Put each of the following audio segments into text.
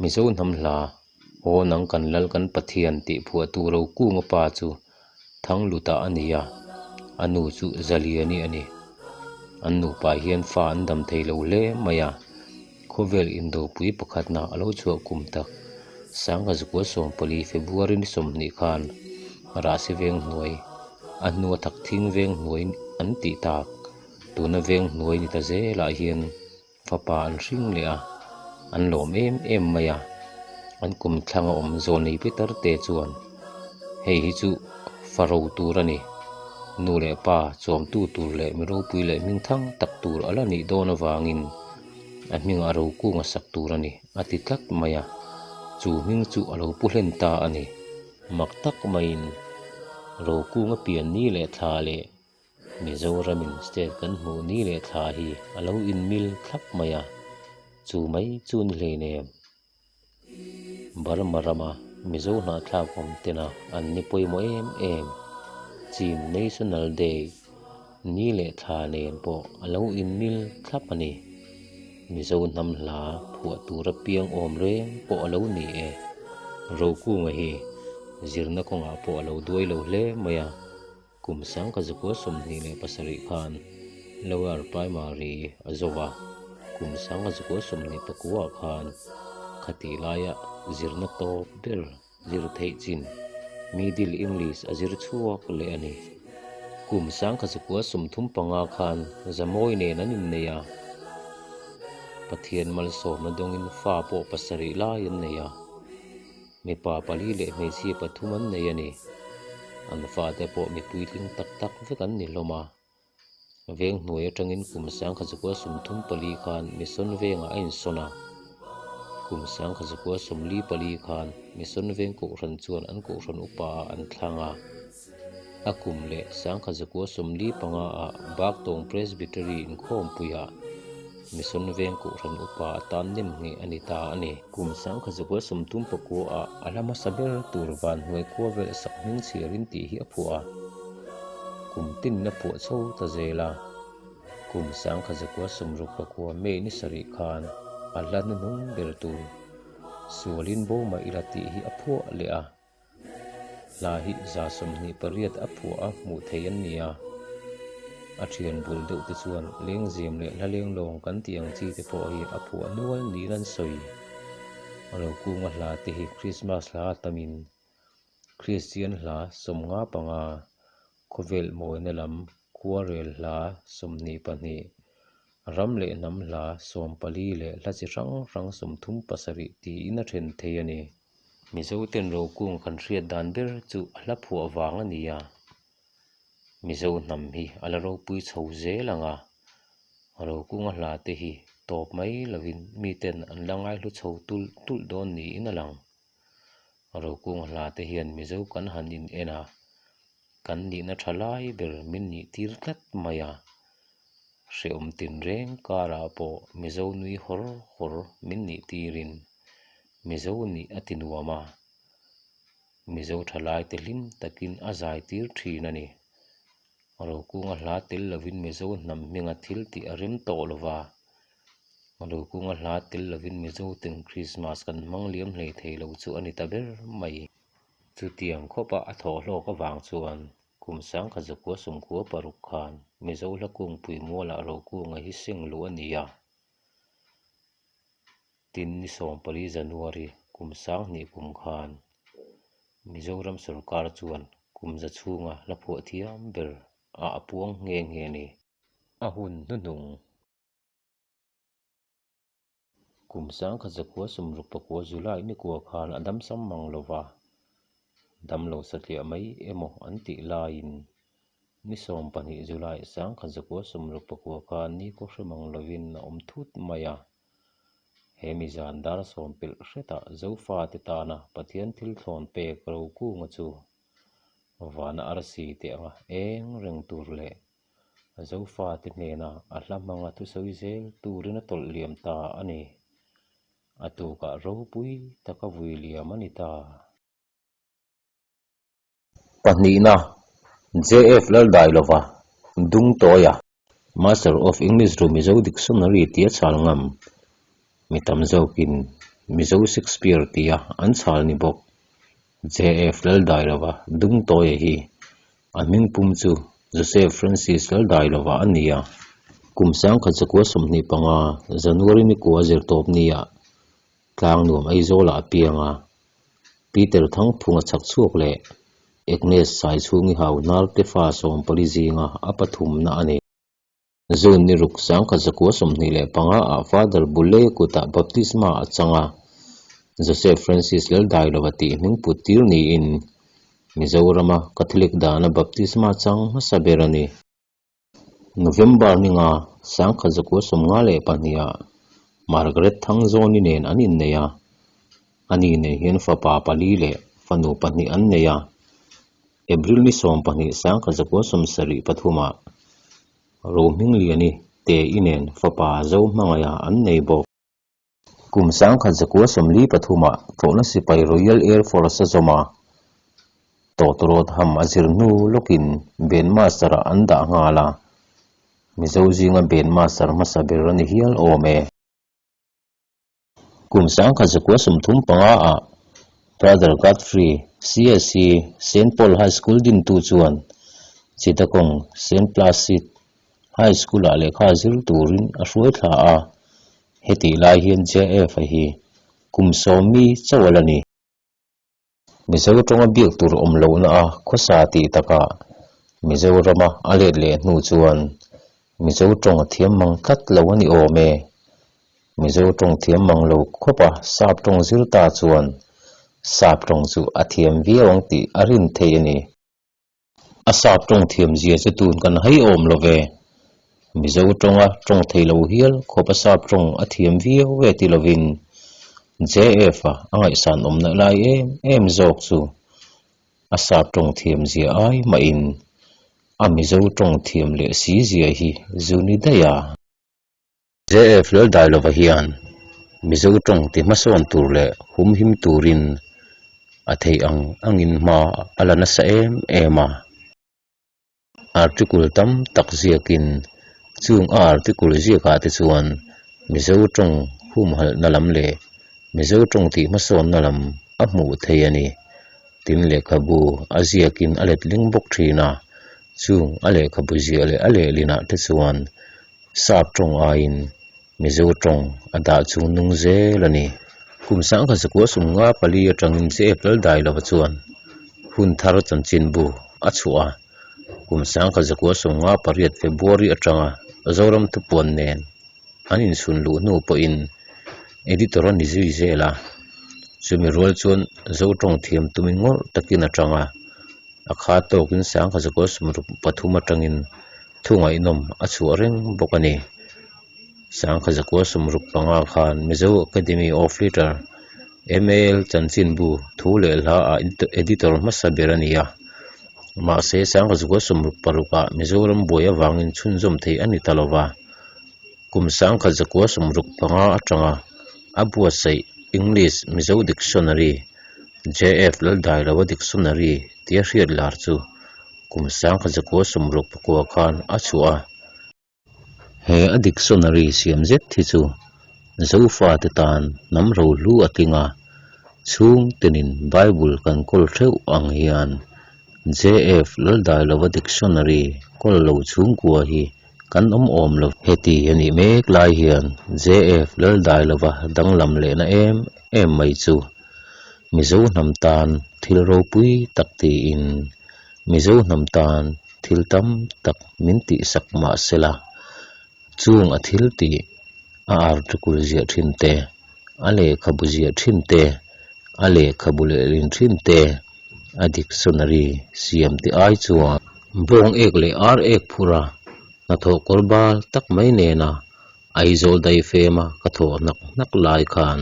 Mizo hnam hla, Aw nang kan Lal kan Pathian tih phuahtu Rokunga pa chu Thangluta a ni a, a nu chu Zaliani a ni. An nupa hian fa an dam thei lo hle mai a, khawvel indopui pakhatna a lo chhuah kum tak Sangkazukua sawmpali February ni 20 khan Rahsi veng hnuai, a hnua Thakthing veng hnuai an tih tak, tuna veng hnuai ni ta zelah hian Fapa an hring leh a, an lawm em em mai a, an kum thlanga awm zawnei pitar te chuan hei hi chu fa ro tur a ni, nu leh pa chawmtu tur leh mi ropui leh hming thang tak tur a la nih dawn avangin a hmingah ro kung a sak tur a ni a ti tlat mai a, chu hming chu a lo pu hlen ta a ni. Mak tak maiin ro kung a pian ni leh thla leh Mizoramin state kan hmuh ni leh thla hi a lo inmil thlap mai a, chu mai chu ni hleinem. Burma rama Mizo hnahthlak awm tena an ni pawimawh em em, Chin National Day ni leh thla nen pawh a lo inmil thlap a ni. Mizo hnam hla phuah tura piang awm reng pawh a lo ni e. Rokunga hi zirna kawngah pawh a lo duai lo hle mai a. Kum sangkazakua 27 khan Lower Primary a zo a, kum sangkazakua 29 khan khatih laia zirna tawp ber zir theih chin Middle English a zir chhuak leh a ni. Kum sangkazakua 35 khan Zamawi nen an innei a, Pathian malsawmna dawngin fa pawh pasarih lai an nei a. Mipa pali leh hmeichhia pathum an nei a ni. An fate pawh mi puitling tak tak vek an ni hlawm a. Veng hnuai atangin kum sangkhazakua 34 khan Mission Vengah a insawn a. Kum sangkhazakua 44 khan Mission Veng Kohhran chuan an Kohhran upa ah an thlang a. A kum leh sangkhazakua 45 ah Baktawng Presbytery inkhawmpuiah Mission Veng Kohhran upa atan nem ngheh a ni ta a ni. Kum sangkhazakua 39 ah a hla hmasa ber tur van hnuai khua vel sak hming chhiarin tih hi a phuah a, kum tinna phuah chho ta zel a. Kum sangkhazakua 69 May ni sarih khan a hla hnuhnung ber tur Sualin bo mah ila tih hi a phuah leh a. Hla hi 28 a phuah a hmuh theih an ni a, a thian bul deuh te chuan lengzem leh hla lenglawng kan tih ang chi te pawh hi a phuah nual niin an sawi. A lo kunga hla te hi Krismas hla a tamin Kristian hla 55, khawvel mawina lam khuarel hla 22, ram leh hnam hla 14 leh hla chi hrang hrang 37 tiin a then thei a ni. Mizoten rokung kan hriat dan ber chu a hla phuah vang a ni a, Mizo hnam hi a la ropui chho zel ang a, rokunga hla te hi tawp mai lovin miten an la ngaihlu chho tulh tulh dawn niin a lang. Rokunga hla te hian Mizo kan han in en a, kan nihna tha lai ber min nih tir tlat mai a, hrehawm tinreng karah pawh Mizo nui hawr hawr min nih tirin Mizo nih a ti nuam a, Mizo thalaite hlim takin a zai tir thin a ni. Rokunga hla tel lovin Mizo hnam hminga thil tih a rem tawh lo va, Rokunga hla tel lovin Mizo ten Krismas kan hmang liam hlei thei lo chu a ni ta ber mai. Chutiang khawpa a thawh hlawk avang chuan kum 1996 khan Mizo hla kungpui mualah Rokunga hi seng luh a ni a. Tin ni 14 January kum 2000 kum khan Mizoram sorkar chuan kum za chhunga hla phuah thiam ber ah a puang nghe nghe a ni. A hun hnuhnung. Kum 1969 July ni kua khan a damsam mang lo va, damlo satliah mai emaw an tih laiin ni 12 July 1969 khan ni khaw hre mang lovin a awm thut mai a. He mi zan dar sawm pelh hretah Zofate tana Pathian thil thlawn pek Rokunga chu vana arsi teh anga eng reng tur leh Zofate hnena a hla hmanga thusawi zel turin a tawlh liam ta a ni. A tukah ropui taka vui liam a ni ta. Pahnihna, JF Laldailova, Dungtawia, Master of English to Mizo Dictionary tia chhal ngam mi tam zawkin. Mizo Shakespeare tia an chhal ni bawk. JF Laldailova Dungtawia hi a hmingpum chu Joseph Francis Laldailova a ni a. Kum 1925 January nikua zirtawp nia Tlangnuam Aizawlah a piang a, Peter Thangphunga chhak chhuak leh Agnes Saichhungi hau hnarte fa 14 zinga a pathumna a ni. June ni ruk 1925 ah Father Bulley kutah baptisma a chang a, Joseph Francis Laldailova tih hming put tir niin Mizorama Catholic dana baptisma chang hmasa ber a ni. November ninga 1952 ah Margaret Thangzawni nen an innei a, ani nen hian fapa pali leh fanu pahnih an nei a. April ni 12 1973 ah Rohmingliani Te-i nen fapa Zohmangaia an nei bawk. Kum 1943 ah tlawhna sipai Royal Air Force a zawm a, tawtawrawt ham a zir hnu lawkin Band Master ah an dah nghal a, Mizo zinga Band Master hmasa ber a ni hial awm e. Kum 1935 ah Brother Godfrey CSC Saint Paul High School dintu chuan Chittagong Saint Placid High School-ah lehkha zir turin a hruai thla a, hetih lai hian JF-a hi kum sawm mi chauh a la ni. Mizo tawnga biak tur awm lohna a khawsa tih takah Mizorama a let leh hnu chuan Mizo tawng a thiam mang tlat lo a ni awm e. Mizo tawng thiam mang lo khawpa sap tawng zir ta chuan sap tawng chu a thiam viau ang tih a rin theih a ni. A sap tawng thiam zia chu tun kan hai awm lo ve. Mizo tawnga tawng thei lo hial khawpa sap tawng a thiam viau ve ti lovin JF-a a ngaihsan awmna lai em em zawk chu a sap tawng thiam zia ai mahin a Mizo tawng thiam leh si zia hi zu ni daih a. JF Laldailova hian Mizo tawng ti hmasawn tur leh humhim turin a theih ang angin hma a la nasa em em a. Article tam tak ziakin chung a article ziakah te chuan Mizo tawng humhalhna lam leh Mizo tawng tih hmasawnna lam a hmuh thei a ni. Tin lehkhabu a ziakin a letling bawk thin a, chung a lehkhabu ziah leh a lehlinah te chuan Sap tawng aiin Mizo tawng a dah chung nung zel a ni. Kum 1954 atangin JF Laldailova chuan hun thar chanchinbu a chhuah a, kum 1958 February atanga Zoram thupuan nen an inchhun luh hnu pawhin editor a ni zui zel a, chumi rual chuan Zo tawng thiam tumin ngawrh takin a tang a, a kha tawkin 1963 atangin Thu ngaihnawm a chhuah reng bawk a ni. 1965 khan Mizo Academy of Liter, MAL, chanchinbu thu leh hla ah editor hmasa ber a ni a. Mahse, 1966 ah Mizoram buai avangin chhunzawm theih a ni ta lova. Kum 1965 atanga a buatsaih English Mizo Dictionary, JF Laldailova Dictionary tia hriat lar chu Kum 1969 khan a chhuah a. He a dictionary siam zet hi chu Zofate tan hnam rohlu a tling a, chhung tenin Bible kan kawl theuh ang hian JF Laldailova dictionary kawl lo chhungkua hi kan awm awm lo. Heti a nih mek lai hian JF Laldailova danglam lehna em em mai chu Mizo hnam tan thil ropui tak tiin Mizo hnam tan thil tam tak min tihsak mah sela, chung a thil tih a article ziah thin te, a lehkhabu ziah thin te, a lehkhabu lehlin thin te, a dictionary siam te ai chuan bawng ek leh ar ek phur a, hnathawh kawr bal tak mai nena Aizawl daifema ka thawh hnak hnak lai khan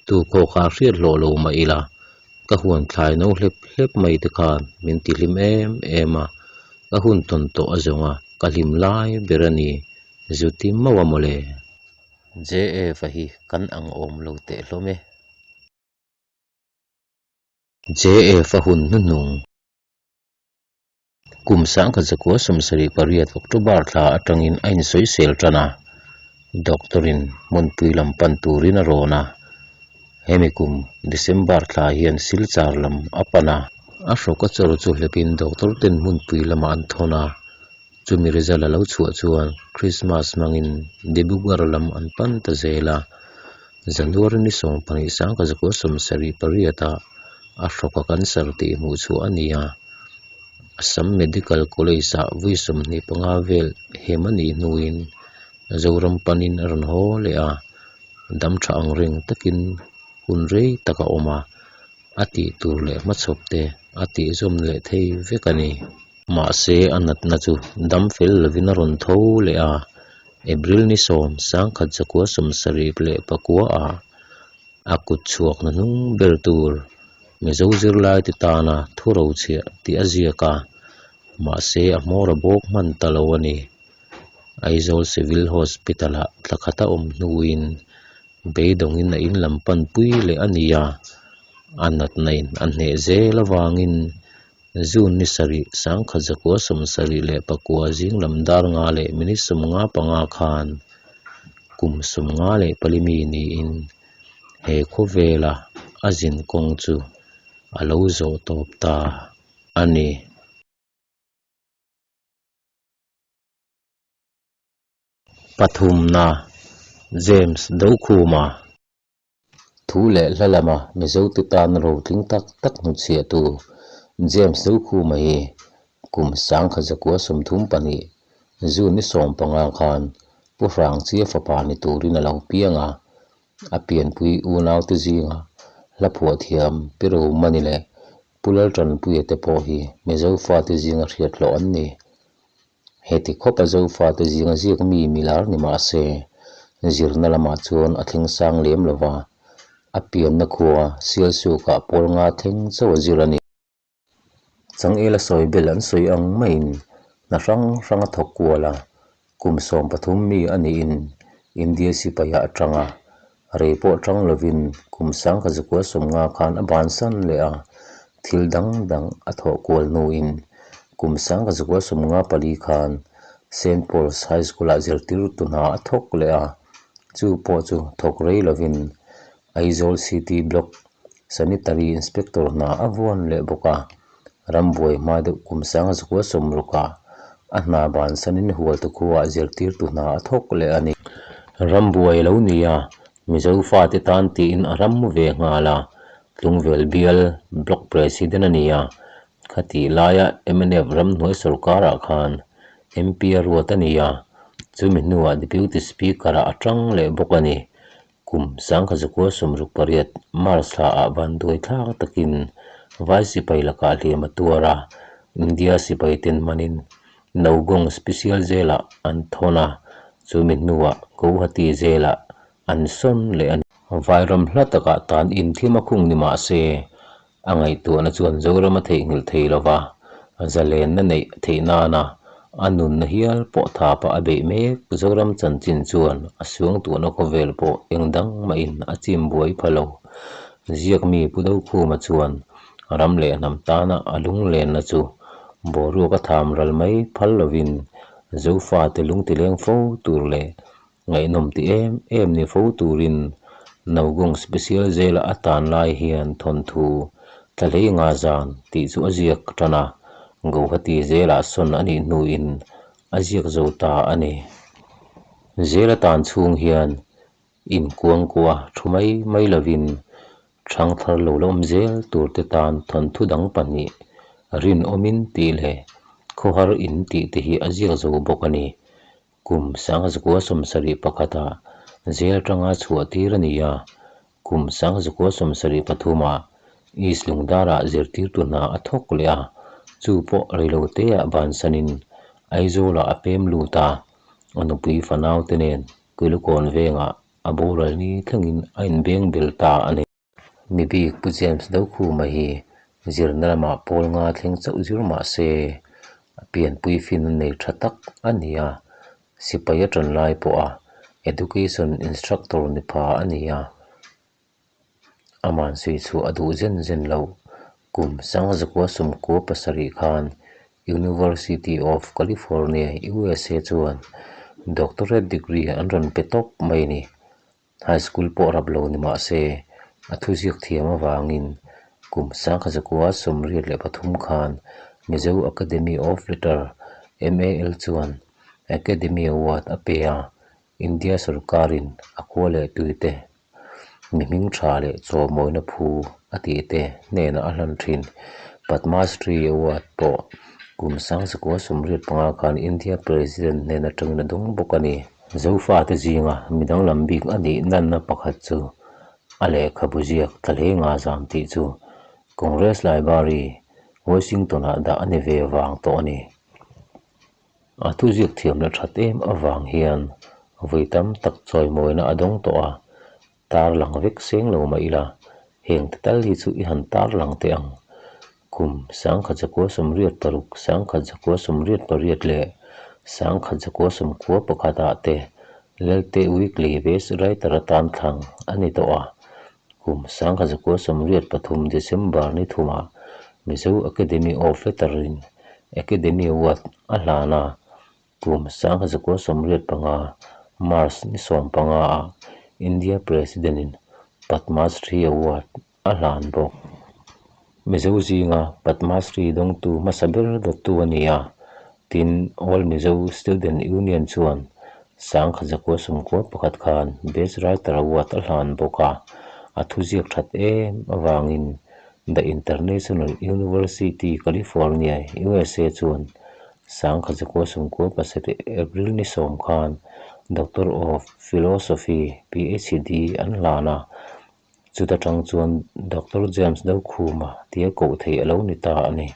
tu khaw kha hriat hlawh lo mah ila, ka huan thlai no hlep hlep mai te khan min ti hlim em em a, ka hun tawn tawh a zawng a, ka hlim lai ber a ni, zuti mauh a mawle. JF-a hi kan ang awm lo teh hlawm e. JF-a hun hnuhnung. Kum 1978 October thla atangin a insawisel tan a, doctor-in hmunpui lam pan turin a rawn a. Hemi kum December thla hian Silchar lam a pan a. A hrawk a chawr chu hlepin doctor ten hmunpui lamah an thawn a, chumi result a lo chhuah chuan Christmas hmangin Dibrugarh lam an pan ta zel a. January ni 12 1978 ah a hrawk a cancer tih hmuh chhuah a ni a. Assam Medical College ah vui 25 vel hem a nih hnuin Zoram panin a rawn haw leh a, dam tha ang reng takin hun rei tak a awm a, a tih tur leh hmachhawp te a tihzawm leh thei vek a ni. Mahse a natna chu dam fel lovin a rawn tho leh a, April ni 10, 1974 ah a kut chhuakna hnung ber tur Mizo zirlaite tana thu rochhiah tih a ziak a, mahse a hmawr a bawk hman ta lo a ni. Aizawl Civil Hospital-ah thla khat a awm hnuin beidawngin a in lam panpui leh a ni a, a natna in a hneh zel avangin June ni 7, 1979 zing lam dar nga leh minute 55 khan kum 54 mi niin he khawvela a zin kawng chu a lo zawh tawp ta a ni. Pathumna, James Dokhuma. Thu leh hla lama Mizote tan rotling tak tak hnuchhiahtu James Dokhuma hi kum 1932 June ni 15 khan Pu Hrangchia fapa ni turin a lo piang a, a pianpui unaute zinga hla phuah thiam Pi Romani leh Pu Laltanpuia te pawh hi Mizo fate zinga hriat hlawh an ni. Heti khawp a Zofate zinga ziak mi milar ni mah se, zirna lamah chuan a thleng sang lem lo va, a pianna khua Sialsukah pawl nga thleng chauh a zir a ni. Changela sawi bel an sawi ang maiin hna hrang hrang a thawk kual a, kum 13 mi a niin India sipaiah a tang a, rei pawh tang lovin kum 1950 khan a bansan leh a, thil dang dang a thawh kual hnuin kum 1954 khan Saint Paul's High School-ah zirtirtu hna a thawk leh a, chu pawh chu thawk rei lovin Aizawl City Block Sanitary Inspector hna a vuan leh bawk a, rambuai hma deuh kum 1960-ah a hna bansanin Hualtu khuaah zirtirtu hna a thawk leh a ni. Rambuai a lo ni a, Mizo fate tan tiin a ram ve nghal a, Tlungvel bial Block President a ni a, khatih laia mnf ramhnuai sawrkarah khan MP a ruat a ni a, chumi hnuah Deputy Speaker-ah a tang leh bawk a ni. Kum 1968 March thlaah vanduai thlak takin Vai sipai lakah hliam a tuar a, India sipai ten hmanin Nowgong Special Jail-ah an thawn a, chumi hnuah Guwahati Jail-ah an sawn leh a ni. Vairam hla takah tan inthim a khung ni mah se, A ngaihtuahna chuan Zoram a theihnghilh thei lo va, zalenna neih theih nana a nunna hial pawh thapa a beih mek. Zoram chanchin chuan a suangtuahna khawvel pawh eng dang mahin a chim buai pha lo. Ziakmi Pu Dokhuma chuan ram leh hnam tana a lunglenna chu boruak a tham ral mai phal lovin Zofate lungtileng fo tur leh Ngaihnawm ti em em ni fo turin Nowgong Special Jail-a a tan lai hian thawnthu Thlahlei nga zan tih chu a ziak tan a, Guwahati Jail-ah sawn a nih hnuin a ziak zo ta a ni. Jail-a tan chhung hian inkuangkuah thu mai mai lovin Thangthar lo la awm zel turte tan thawnthu dang pahnih rinawmin tih leh khawhar in tih te hi a ziak zo bawk a ni. Kum 1971-ah jail atanga chhuah tir a ni a, kum 1973-ah East Lungdara zirtirtu hna a thawk leh a, chu pawh reiloteah bansanin Aizawlah a pem lut a, a nupui fanaute nen Kuilukawn vengah a boral ni thlengin a inbeng bel ta a ni. Mi bik Pu James Dokhuma hi zirna lamah pawl nga thleng chauh zir mah se, a pianpui fin a nei tha tak a ni a, sipai a tan lai pawha Education Instructor ni pha a ni a, aman suichhuah a duh zen zen loh. Kum 1997 khan University of California, USA chuan Doctorate degree an rawn pe tawp mai a ni. High School pawh rap lo ni mah se, A thuziak thiam avangin kum 1983 khan Mizo Academy of Letter, MAL, chuan Academy Award a pe a, India sawrkarin a khua leh tuite mi hming tha leh chawmawina phu a tih te hnenah a hlan thin. Padma Shri Award pawh kum 1985 khan India President hnen atangin a dawng bawk a ni. Zofate zinga mi danglam bik a nih nanna pakhat chu a lehkhabu ziak Thlahlenga zam tih chu Congress Library, Washington-ah dah a ni ve vang tawh a ni. A thuziak thiamna that em avang hian vawi tam tak chawimawina a dawng tawh a, tarlang vek seng lo mah ila, heng te tal hi chu i han tarlang teh ang. Kum 1986, 1988 leh 1991 ah te Lelte Weekly Best Writer atan thlang a ni tawh a, kum 1983 December ni thumah Mizo Academy of Letter-in Academy Award a hlan a, kum 1985 March ni 15 ah India President-in Padma Shri Award a hlan bawk. Mizo zinga Padma Shri dawngtu hmasa ber dawttu a ni a, tin All Mizo Student Union chuan 1991 khan Best Writer Award a hlan bawk a, a thuziak that em avangin The International University, California, USA chuan 1997 April ni 10 khan Doctor of Philosophy, PhD, an hlan a, Chuta tang chuan Doctor James Dokhuma tia koh theih a lo ni ta a ni.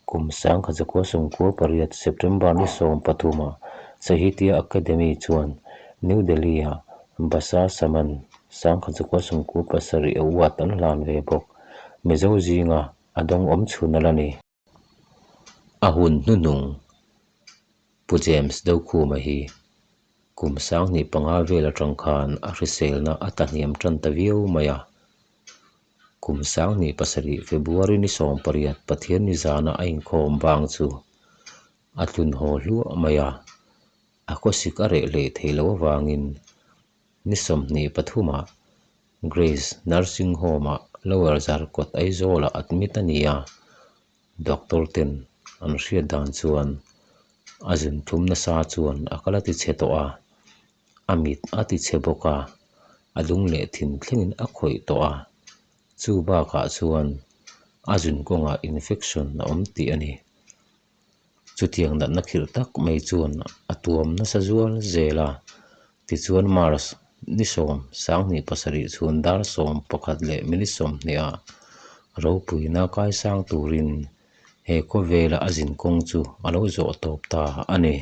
Kum 1998 September ni 13 ah Sahitya Akademi chuan New Delhi-ah Basa Saman 1997 award an hlan ve bawk. Mizo zinga a dawng awm chhun a la ni. A hun hnuhnung Pu James Dokhuma hi kum 2005 vel atang khan a hriselna a tlahniam tan ta viau mai a. Kum 2007 February ni 18 Pathianni zana a inkhawm bang chu a tlun haw hluah mai a. A khawsik a reh hleh theih loh avangin ni 23 ah Grace Nursing Home-ah Lower Zarkawt Aizawl-ah admit a ni a. Doctor ten an hriat dan chuan a zun thlum nasa chuan a kal a ti chhe tawh a, a mit a ti chhe bawk a, a lung leh thin thlengin a khawih tawh a, chu bakah chuan a zun kawngah infection a awm tih a ni. Chutiang natna khirh tak mai chuan a tuam nasa zual zel a, tichuan March ni 10, 2007 chhun dar 11 minute 20 ah ropuina kaisang turin he khawvela a zin kawng chu a lo zawh tawp ta a ni.